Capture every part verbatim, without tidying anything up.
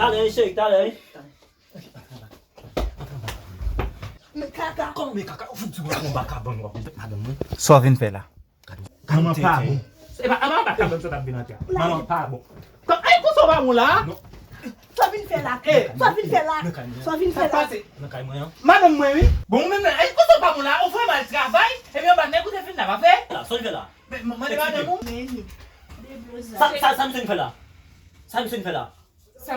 Talè, cheri, talè. Men kaka. Kòman men kaka? Ou fout di w ap yon vagabon, w ap madanm mwen. Sa w vin fè la? Manman pa bon. E pa, e pa vagabon sa t ap vin antre a. Manman pa bon. Kòm, ay, konsa w pa bon la? Non. Sa w vin fè la? Sa w vin fè la? Sa w vin fè la? Sa k pase? Nan kay mwen an. Madanm mwen, wi. Bon, ou menm nan, ay, konsa w pa bon la? Ou fè mal travay, epi anba nèg ou te fin la, pa vre? La, sa w vin fè la? Men, mande madanm ou. Sa, sa, sa misye vin fè la? Sa misye vin fè la? Sa,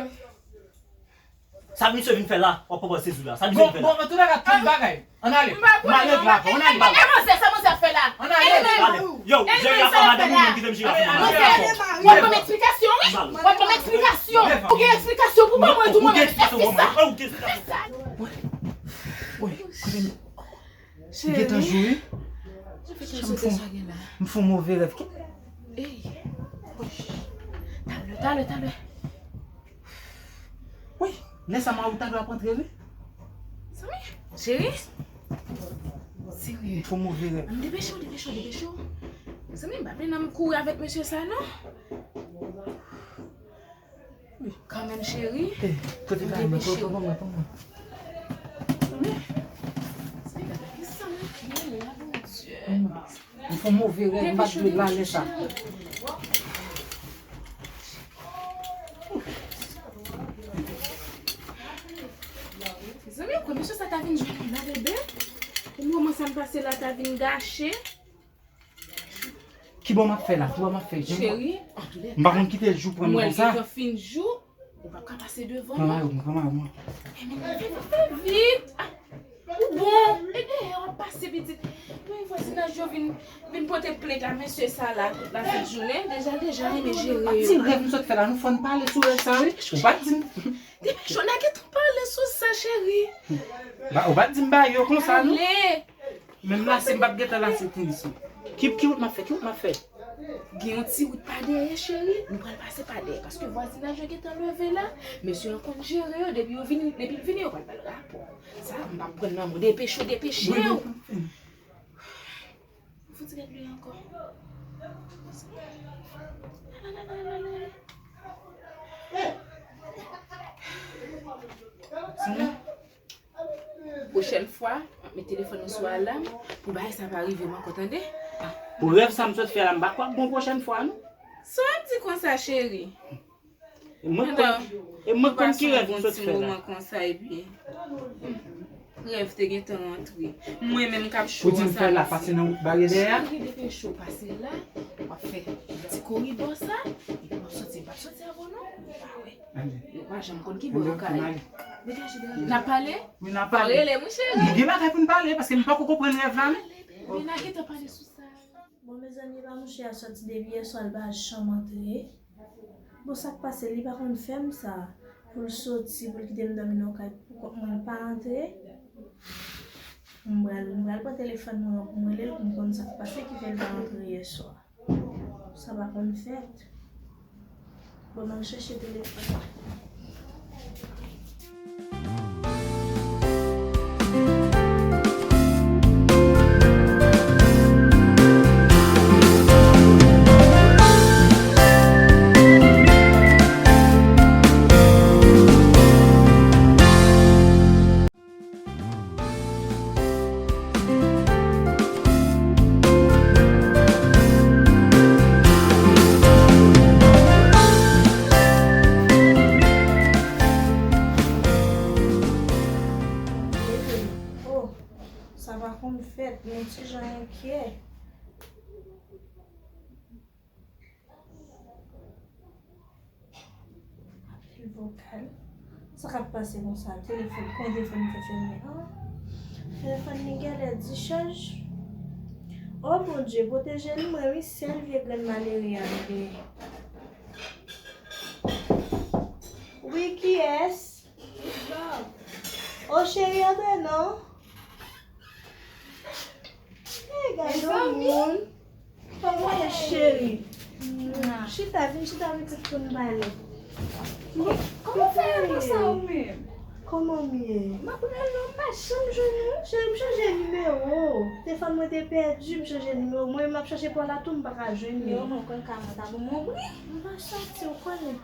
sa misye vin fè la? W ap pran sezi la. Sa misye vin fè la? Bon, bon, antouka, tout bagay. Ann ale. M pa konnen non. M ale la, ann ale. E manzè, sa manzè ap fè la? Ann ale. Ale. Yo, Jerry ap fè madanm ou menm ki te m jere avè manzè. W ap ban m eksplikasyon, wi. W ap ban m eksplikasyon. Ou gen eksplikasyon pou ban mwen tou, mwen menm. Ou gen eksplikasyon pou ban mwen. Ou gen eksplikasyon. Wi, konnen. Cheri. Gentan jou, wi. Sa fè m fè yon, m fè yon move rèv. Ey. Talè, talè, talè. Wi, lè sa mari w ta dwe ap antre, wi. Zanmi, cheri. Serye. M fè yon move rèv. Depeche w, depeche w, depeche w. Zanmi, m pa vle nan m kouri avèk mesye sa, non. Kanmenm, cheri. Kote kay mwen? Pran mwen, pran mwen. M fè yon move rèv, m pa t dwe la lè sa. Zanmi, ou kwè mesye sa ta vin jwenn ou la, bebe? Pou moman sa m pase la ta vin gache. Kibò m ap fè la? Kibò m ap fè? Cheri, antoulèka, m pa konn kite jou pran m konsa. Mwen gentan fin jou, ou p ap ka pase devan mwen. Pran mayo m, pran mayo m. Fè vit, fè vit. Ou bon, e dèyè w ap pase pitit. Wi, vwazinaj yo vin, vin pote plent a mesye sa la tout la fèt jounen. Deja, deja renmen jere yo. Ti rèv m sot fè la, nou fò n pale sou rèv sa, wi. Ou pa t di m. Depi jodi a gentan pale sou sa, cheri. Ou pa t di m ba yo konsa, non? Ale. Menm lase m p ap gentan lase tenis ou. Ki, ki wout m ap fè? Ki wout m ap fè? Gen yon ti wout pa dèyè, cheri. Nou pral pase pa dèyè. Paske vwazinaj yo gentan leve la. Mesye an konn jere yo. Depi yo vini, depi l vini, yo pral ba l rapò. Sa, m p ap pran nan men w. Depeche w, depeche w. Fouti gad li ankò. Pwochèn fwa, m ap met telefòn nan sou alam pou bagay sa pa rive m ankò, tande? Pou rèv sa m sot fè la, m pa kwè ap gon pwochèn fwa, non. Sa w ap di konsa, cheri? E mwen konn, e mwen konn ki rèv m sot fè la. Konsa, epi rèv te gentan rantre. Mwen menm k ap cho an sa. Ou di m fè la, pase nan wout bare dèyè a? Cheri, depi cho pase la, w ap fè ti koridò sa, epi w ap soti, m p ap soti avè w non. Ou pa wè. Yo pa janm konn ki bò yo ka ye. Degaje, degaje. N ap pale? Wi, n ap pale. Pa rele m, wi, cheri. Gen bagay pou n pale, paske m poko konprann rèv la, non. Pale, bebe, n a gentan pale sou sa. Bon, mezanmi, e pa mouche a sòti depi yèswa, l pa janm antre. Bon, sa k pase, li pa konn fè m sa. Pou l soti, pou l kite m dòmi nan yon kay pou kont mwen, l pa antre. M pral, m pral pran telefòn mwen an pou m rele l, pou m konn sa k pase ki fè l pa antre yèswa. Sa pa konn fèt. Bon, m al chèche telefòn. Oh, sa pa konn fèt, mwen ti jan enkyè. Apèl vokal. Sa k ap pase konsa? Telefòn, kòman telefòn mwen fè fèmen an? Telefòn li genlè dichaj. O Bondye, pwoteje l mwen wi, sèl vye grann malere a m genyen. Wi, kiyès? O cheri, antre non. Ey, gade yon moun. Kòman w ye, cheri? Chita, vin chita pitit pou n pale. Kòman w fè ye konsa ou menm? Kòman m ye? M ap rele w, m pa janm jwenn ou. Cheri, m chanje nimewo. Telefòn mwen te pèdi, m chanje nimewo. Mwen menm m ap chache pa w la tou, m pa ka jwenn li. Nimewo mwen konn ka mwen ta pou m ouvri. M pa sòti, ou konnen.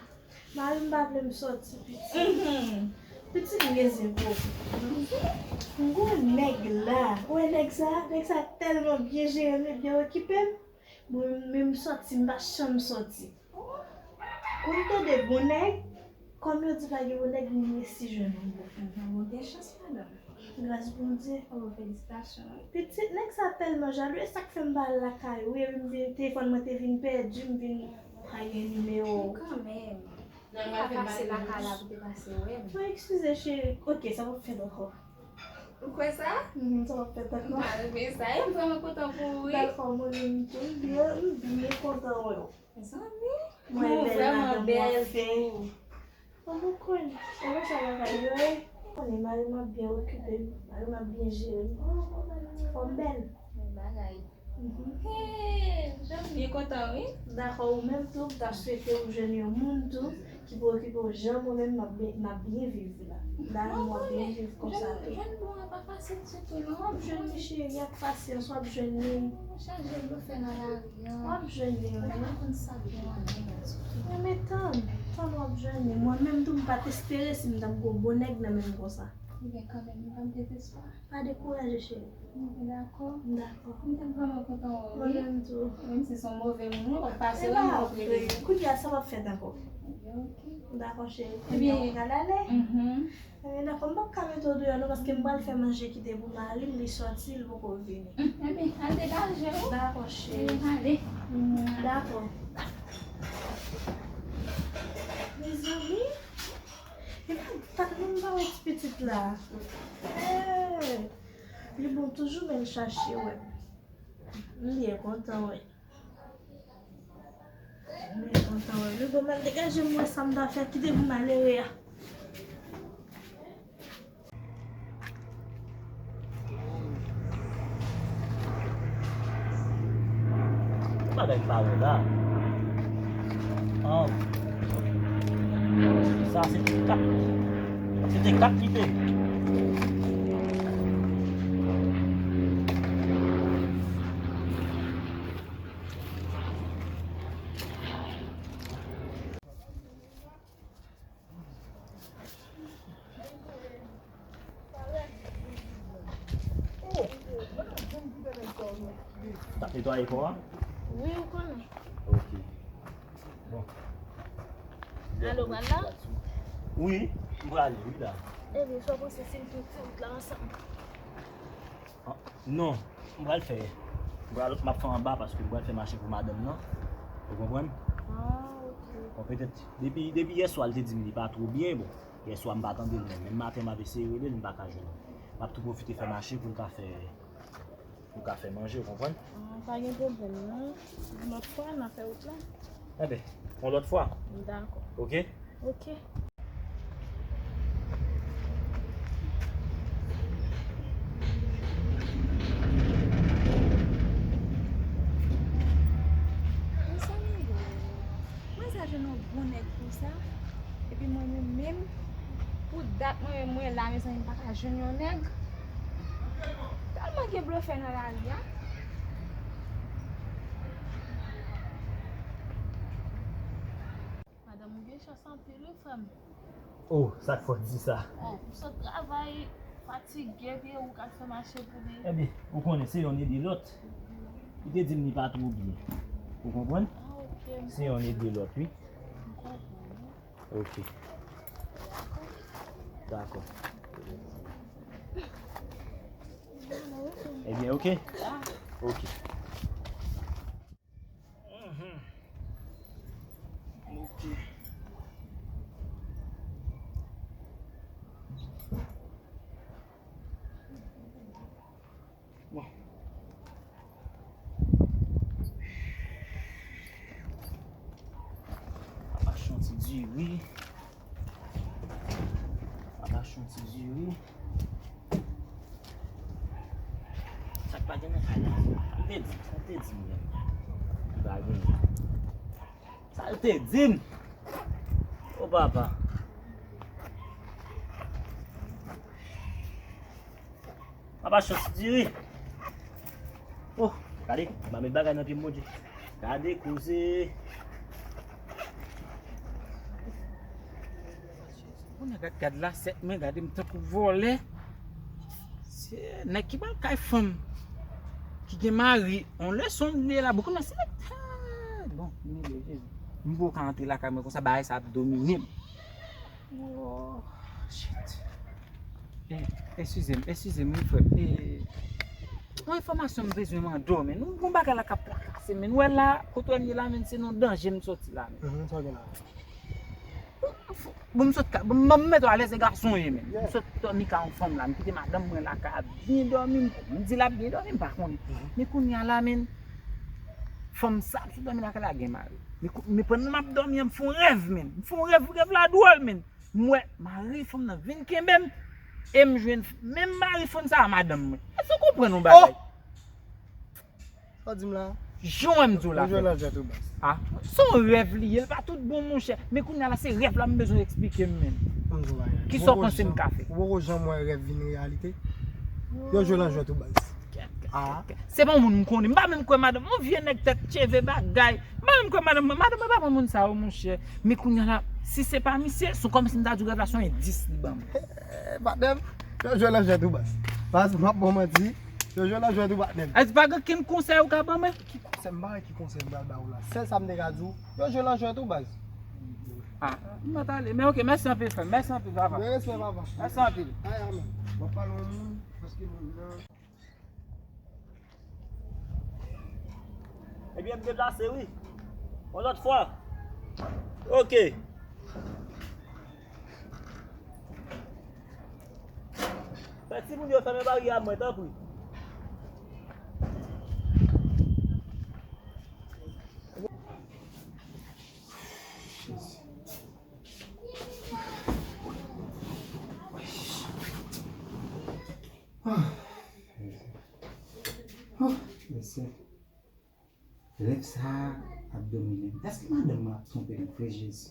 Mari m pa vle m sòti, pitit. Mhm. Pitit m gen zen pwòp. M gon nèg la. Ou wè nèg sa? Nèg sa tèlman byen jere m, li byen okipe m. Bon, menm sòti, m pa janm sòti. Kou m tande bon nèg, kòm yo di pa gen bon nèg, m resi jwenn yon bon. Bon, gen chans, madanm. Gras Bondye. Oh, felisitasyon. Pitit nèg sa tèlman jalou, e sa k fè m pa al lakay ou, epi m vin, telefòn mwen te vin pèdi, m vin pa gen nimewo w. Kanmenm. Ou pa pase lakay la pou te pase wè m. Mwen eskize, cheri. Ok, sa p ap fèt ankò. Ou kwè sa? Mhm, sa p ap fèt ankò. M pa renmen sa. E m vrèman kontan pou ou, wi. Dakò, mwen menm tou. M byen, m byen kontan wè w. Mezanmi, mwen vrèman bèl tou. Bon, mwen konn. E konsa bagay yo ye. Konnen mari m ap byen okipe m. Mari m ap byen jere m. Fò m bèl. Bèl bagay. Mhm. Hey, jan m byen kontan, wi. Dakò, ou menm tou, m ta swete ou jwenn yon moun tou ki pou okipe w jan mwen menm m ap byen, m ap byen viv la. La, m ap byen viv konsa tou. Jwenn, jwenn bon an pa fasil ditou, non. W ap jwenn li, cheri, ak pasyans, w ap jwenn li. Chaje dlo fè nan lari an. W ap jwenn li, wi. Mwen pa konn sa k gen anyen ditou. Men, men tann, tann w ap jwenn li. Mwen menm tou, m pa t espere si m t ap gon bon nèg nan men m konsa. Ebyen, kanmenm, m pa m dezespwa. Pa dekouraje, cheri. Ok, dakò. Dakò. M te vrèman kontan wè w, wi. Mwen menm tou. Menm si se yon move moun, w ap pase wè m, w ap rele m. Kounye a, sa p ap fèt ankò. Ebyen, ok. Dakò, cheri. Ebyen, kounye a, ou pral ale? Mhm. Ebyen, dakò, m p ap ka mete w deyò, non, paske m pral fè manje kite pou mari m, li sòti, li poko vini. Ebyen, al degaje w. Dakò, cheri. Ebyen, ale. Mm, dakò. Mezanmi. Epa, tak, nou m pa wè ti pitit la. Eh, li bon toujou, men l chache wè m. M byen kontan wè. M byen kontan wè. Li bon, m al degaje m wè sa m ta fè, kite pou malere a. Bagay m pa wè la. Ah. Sa se te kat. Se te kat li te. T ap netwaye kò a? Wi, ou konnen. Ok. Bon. Alo, pral la? Wi, m prale, wi, la. Ebyen, sa w panse si m tou ti wout la ansanm? Ah, non, m pral fè. M pral, m ap fè anba paske m pral fè mache pou madanm nan. Ou konprann? Ah, ok. Bon, petèt, depi, depi yèswa, l te di m li pa twò byen, bon. Yèswa, m pa tande l menm. Menm maten, m ap eseye rele l, m pa ka jwenn li. M ap tou pwofite fè mache pou l ka fè, pou l ka fè manje, ou konprann? Ah, pa gen pwoblèm, non. Yon lòt fwa, n a fè wout la. Enben, yon lòt fwa. Dakò. Ok? Ok. Mezanmi, mwen sa jwenn yon bon nèg konsa. Epi mwen menm, menm, pou dat mwen menm, mwen la, mezanmi, m pa ka jwenn yon nèg. Tèlman gen blofè nan lari a. Madanm, ou gen chans anpil, wi, frè m. Oh, sa k fè w di sa? Oh, m sot travay, fatige, epi ou k ap fè mache pou li. Ebyen, ou konnen, se yonn ede lòt. Li te di m li pa twò byen. Ou konprann? Ah, ok. Se yonn ede lòt, wi. M konprann, wi. Ok. Dakò. Ebyen, ok. Ok. Mhm. Ok. Bon. Papa chanti diri. Papa chanti diri. Sa k pa gen nan kay la? M te di, sa l te di m menm. Li pa gen. Sa l te di m? O papa. Papa chanti diri. Oh, gade, m pa met bagay nan pye m, Bondye. Gade koze. Gad, gad lasèt mwen, gade m tankou vòlè. Se nèg ki pral kay fanm ki gen mari. On leson m li la, bon, kounya se nèg. Ah, bon, men Jezi. M poko ka antre lakay mwen konsa, bagay sa ap domine m. Oh, shit. Eh, eskize m, eskize m, wi, frè. Eh, yon enfòmasyon m bezwen mande w, men. Nou gon bagay la k ap trakase, men. Ou wè la, kote w ye la, men, se nan danje m soti la, men. Mhm, sa w gen la? Bon, m sot ka, bon, m, m mete w alèz, se gason ye, men. M sot dòmi kay yon fanm la, m kite madanm mwen lakay, ap byen dòmi, m, m di l ap byen dòmi, m pa konnen. Men kounye a la, men, fanm sa ap sot dòmi lakay la gen mari. Men kou-, men pandan m ap dòmi an, m fè yon rèv, men. M fè yon rèv, rèv la dwòl, men. M wè mari fanm nan vin kenbe m, e m jwenn menm mari fanm sa a madanm mwen. Èske w konprann yon bagay? Sa w di m la? Jan w wè m di w la, frè. Jwe nan jwèt ou baz. Ah, se yon rèv li ye, l pa tout bon, monchè. Men kounye a la, se rèv la m bezwen eksplike m menm. Ban m di w yon bagay. Kisa w panse m ka fè? Ou poko janm wè rèv vin reyalite? Yo jwe nan jwèt ou baz. Ah. Se pa yon moun m konnen. M pa menm kwè madanm. Yon vye nèg tèt cheve bagay. M pa menm kwè madanm mwen. Madanm mwen pa pran moun sa yo, monchè. Men kounye a la, si se pa misye, se kòmsi m ta di w rèv la se yon endis li ban mwen. Eh, patnè m, yo jwe nan jwèt ou baz. Baz, m ap ba w manti. Yo jwe nan jwèt ou, patnè m. Èske pa gen okenn konsèy ou ka ban mwen? Ki konsèy? M pa wè ki konsèy m pral ba ou la. Sèl sa m te ka di w, yo jwe nan jwèt ou, baz. Ah, m mèt ale. Men ok, mèsi anpil, frè m. Mèsi anpil, papa. Gen respè, papa. Mèsi anpil. Ay, amèn. W ap pale yon moun, paske moun nan. Ebyen, m deplase, wi. Yon lòt fwa. Ok. Fè timoun yo fèmen baryè a mwen, tanpri. Oh, mesye. Rèv sa a ap domine m. Èske madanm mwen ap twonpe m vre, Jezi?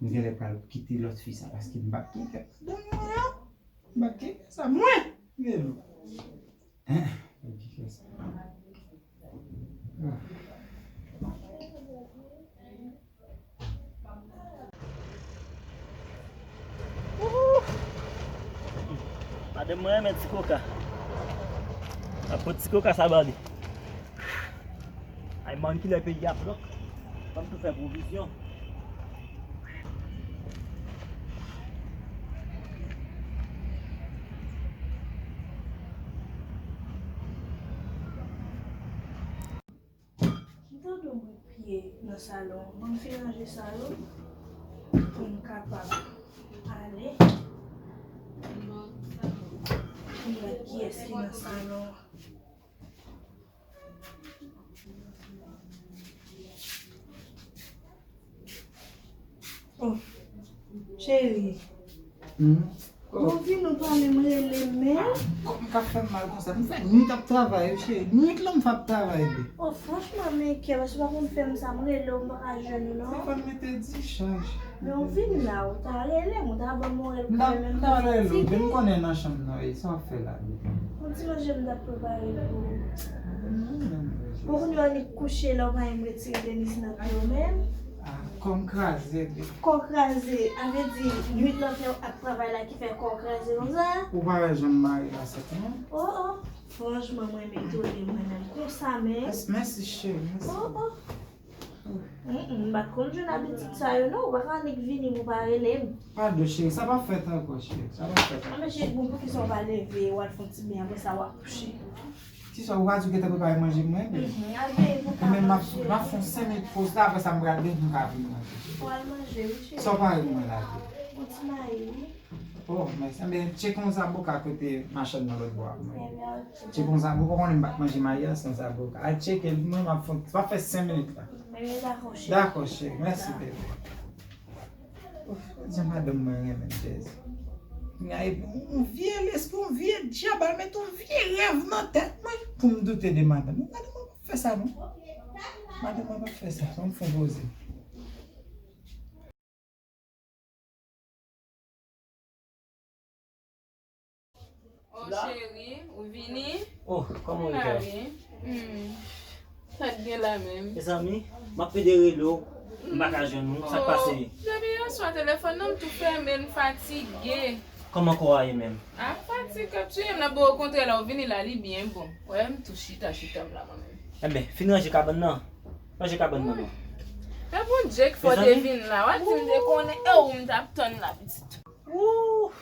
M genlè pral kite lòt fi sa paske m p ap gen kè madanm mwen an. M p ap gen kè sa. Mwen! Relo. Hein? Pou ki fè sa? Ah. Ooh! Madanm mwen renmen ti koka. Mwen ap pran ti koka sa ba li. Ay, man, kilè peyi a blòk. Fò m tou fè pwovizyon. M tande yon bri pye nan salon an. Ban m fin ranje sa yo pou m kapab ale. Pou m wè kiyès ki nan salon an. Oh, cheri. Hmm? Bon, vin nou pale, m rele men. Ah, kòman ka fè m mal konsa? M fè nwit ap travay, wi, cheri. Nwit lan m fè ap travay, bebe. Oh, franchman, men kè, paske w pa konn fè m sa, m rele w, m pa ka jwenn ou, non. Se pa m te di chaj. Men w vin la, ou ta rele m, ou ta ban m orè pou mwen menm. M ta rele w, bebe, m konnen nan chanm nan, e sa w ap fè la, bebe? Yon ti manje m t ap prepare pou ou. Bon, kounye a w annik kouche la, ou pa menm retire tenis nan pye w menm. Ah, kò m kraze, bebe. Kò kraze, a vle di, nwit lan fè ap travay la ki fè kò w kraze konsa? Ou pa wè jan m mare lasèt mwen? Oh, oh. Franchman, mwen m etone mwen menm konsa, men. Mèsi, mèsi, cheri, mèsi. Oh, oh. Mm, mm, m pa t konn jwenn abitid sa yo, non. Ou pa ka annik vini pou w pa rele m. Padon, cheri, sa p ap fèt ankò, cheri. Sa p ap fèt ankò. Ah, men cheri, bon, poukisa w pa leve, w al fè yon ti beny, apre sa, w ap kouche? Kisa, ou pa di w gentan prepare manje pou mwen, bebe? Mhm, al veye pou w ka manje. Men m ap, m ap fè yon senk minit poz la, apre sa, m pral devan, m ka vin manje. Ou al manje, wi, cheri. Sa w pare pou mwen la, bebe? Yon ti mayi, wi. Oh, mèsi. Enben, tcheke yon zaboka kote machann nan lòt bò a pou mwen. Tcheke yon zaboka, ou konnen m pa t manje mayi a san zaboka. Al tcheke l pou mwen, m ap fè, m ap fè senk minit la. Dakò, cheri. Dakò, cheri. Mèsi, bebe. Ouf, jan madanm mwen renmen m, Jezi. Yon vye lespri, yon vye dyab al mete yon vye rèv nan tèt mwen pou m doute de madanm mwen. Madanm mwen p ap fè sa, non. Madanm mwen p ap fè sa. Ban m fè poze. Oh, cheri, ou vini? Oh, kòman ou ye? Hmm. Sa k gen la menm? Mezanmi, m ap pede rele w. M pa ka jwenn ou. Sa k pase? Depi yè swa telefòn nan m tou fèmen, m fatige. Kòman kò a ye menm? A, fatig k ap tiye m nan, bon, okontrè, lè w vini la, li byen bon. Wè, m tou chita, chita m la, mwen menm. Enben, fin ranje kabann nan. Ranje kabann nan, non. E Bondye k fè w te vin la, w a di m te konnen, e ou m t ap tann la, pitit. Wouh!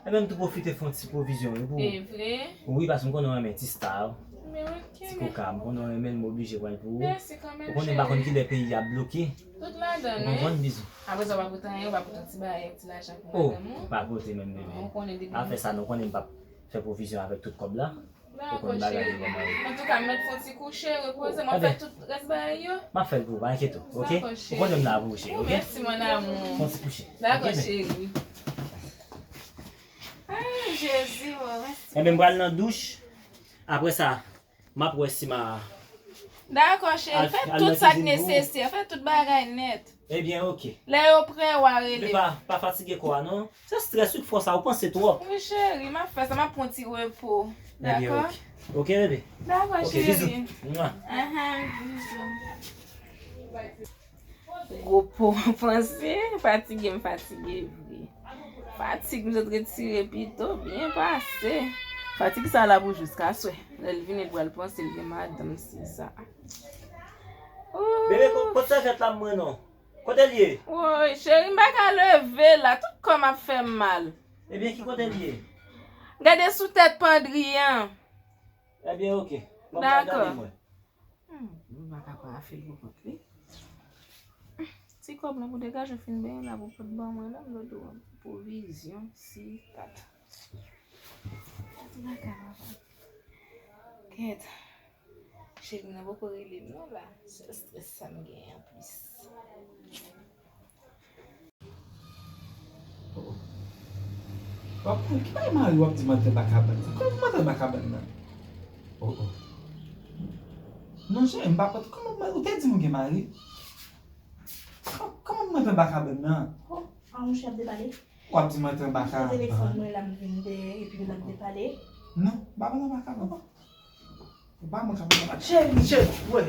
Enben, m tou pwofite fè yon ti pwovizyon, wi, pou ou. E vre? Wi, paske m konnen w renmen ti star. Men ok, ti koka, m konnen w renmen l, m oblije pran l pou ou. Mèsi kanmenm, cheri. Ou konnen m pa konn kilè peyi a bloke. Tout ladan l, wi. Ou konprann, bizou. Apre sa, w pa pote anyen, w pa pote yon ti bagay, yon ti lajan pou madanm ou? Oh, m pa pote menm, bebe. Ou konnen depi. Afè sa, nou konnen m p ap fè pwovizyon avèk tout kòb la. Ou konn bagay yo kòman yo. Antouka, m mèt fè yon ti kouche, repoze, m ap fè tout rès bagay yo. M ap fè l pou ou, pa enkyete w, ok? Dakò, cheri. Ou konnen m la pou ou, cheri, ok? Mèsi, mon amour. Fè yon ti kouche. Dakò, cheri. Ay, Jezi, o, mèsi. Enben, m pral nan douch. Apre sa, m ap wè si m a... Dakò, cheri. Fè tout sa k nesesè. Fè tout bagay nèt. Ebyen, ok. Lè yo prè, w a rele m. Men pa, pa fatige kò a, non. Se strès wi k fè w sa, ou panse twòp. Wi, cheri, m ap fè sa, m ap pran ti repo. Ebyen, ok. Ok, bebe? Dakò, cheri. Ok, bizou. Mwa. Ahan, bizou. Gwo po panse, fatige, m fatige vre. Fatig, m sot retire pito, byen pase. Fatig sa la pou jiska swè. Lè l vini, l pral panse l gen madanm, se sa. Bebe, ko-, kot sèvyèt la mwen non? Kote l ye? Woy, cheri, m pa ka leve la, tout kò m ap fè m mal. Ebyen, ki kote l ye? Gade sou tèt pandri an. Ebyen, ok. Bon, m ap gade mwen. Hmm, m pa ka pran afè l pou kont li. Ti kòb lan pou degaje w fin benyen la pou pot ban mwen la, m dwe di w pwovizyon, si, kat. Kat baka, papa. Kèt. Cheri nan poko rele m non la. Sèl strès sa m genyen anplis. Oh, oh. W ap pran ki bay mari w ap di m antre ba kabann nan? Kòman m antre ba kabann nan? Oh, oh. Non, cheri, m pa pran. Kòman m, ou te di m ou gen mari? Kò-, kòman m antre ba kabann nan? Oh, a monchè ap depale. W ap di m antre ba kabann nan? Telefòn mwen la m vin dèyè epi nou ap depale. Non, m pa pran ba kabann nan. Ou pa mwen k ap pran. Cheri, cheri, wè.